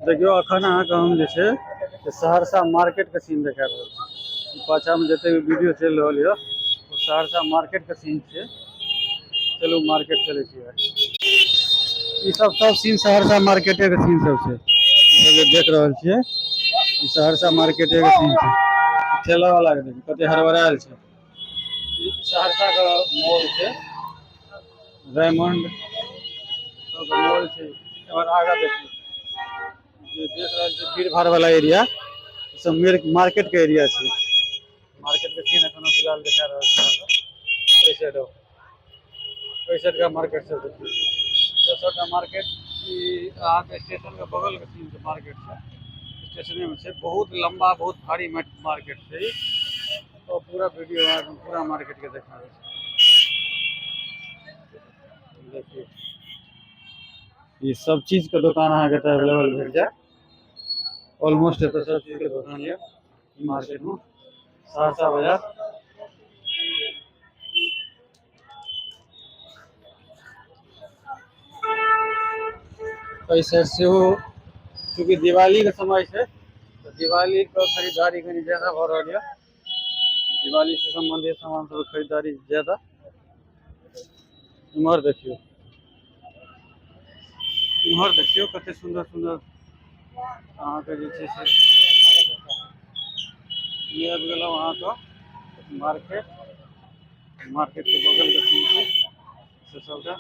देखियौ, अखन अहाँके हम जे छै से सहरसा मार्केटके सीन देखा रहल छी। पाछामे जते भी वीडियो चलि रहल यऽ ओ सहरसा मार्केटके सीन छै। चलू मार्केट चलै छी। ई सब सब सीन सहरसा मार्केटे के सीन सब छै। ई सब जे देख रहल छियै, ई सहरसा मार्केटे के सीन छै। ठेला वाला के देखियौ कते हड़बड़ायल छै। ई सहरसा के मॉल छै, रेमंड सब मॉल छै। और आगा देखियौ, जे देख रहल छी भीड़ भाड़ वाला एरिया, ई सब मार्केट के एरिया छै। मार्केट के सीन एखन फिलहाल देखा रहल छी अहाँके। ओहि साइड आउ, ओहि साइड के मार्केट सब देखियौ। ई सबटा मार्केट ई अहाँके स्टेशन के बगल के सीन के मार्केट छै, स्टेशने में छै। बहुत लंबा, बहुत भारी मार्केट छै ई। और पूरा वीडियो अहाँके पूरा मार्केट के देखाबै छै। देखियौ, ई सब चीज के दुकान अहाँके एतऽ अवेलेबल भेट जायत। ऑलमोस्ट एतऽ सब चीज के दुकान यऽ ई मार्केट में, सहरसा बाजार। एहि साइड सेहो चूँकि दिवाली के समय छै तऽ दिवाली के खरीदारी कनि ज्यादा भऽ रहल यऽ। दिवाली से संबंधित सामान सब खरीदारी ज्यादा। इम्हर देखियौ, इम्हर देखियौ कते सुन्दर सुन्दर अहाँके जे छै से ई आबि गेलहुँ अहाँके मार्केट। मार्केट के बगल के सीन छै से सबटा।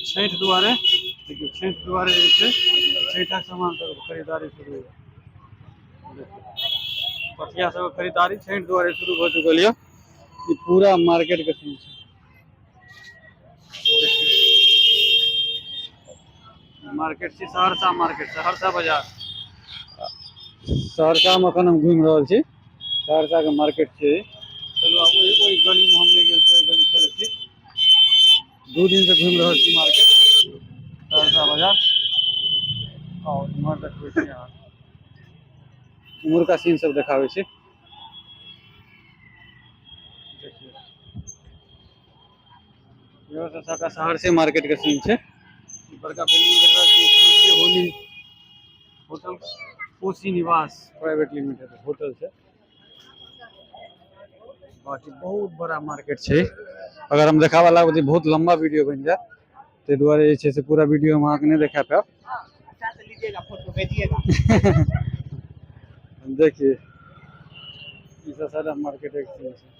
छठि दुआरे देखियौ, छठि दुआरे जे छै छठिक सामान सब खरीदारी शुरू होइया। देखियौ, पथिया सब खरीदारी छठि दुआरे शुरू भऽ चुकल यऽ। ई पूरा मार्केट के सीन छै। मार्केट छी सहरसा मार्केट, सहरसा बाजार। सहरसा में अखन हम घुमि रहल छी, सहरसा के मार्केट छै। चलू आब ओहि गली में हम नहि गेल छी, ओहि गली चलै छी। 2 दिन से घुमि रहल छी मार्केट सहरसा बाजार। और इम्हर देखबै छी अहाँ, इम्हरका सीन सब देखाबै छी। देखियौ, इहो सब सबटा सहरसे मार्केट के सीन छै। बड़का बिल्डिंग देख रहल छी, Holi hotel, Kosi Niwas private limited hotel छै। बाकी बहुत बड़ा मार्केट छै। अगर हम देखाबऽ लागब तऽ बहुत लंबा वीडियो बनि जायत, ताहि दुआरे जे छै से पूरा वीडियो हम अहाँके नहि देखा पायब। अच्छा से लीजिएगा, फोटो भेजिएगा। देखिए, ई सब सारा मार्केट के सीन छै।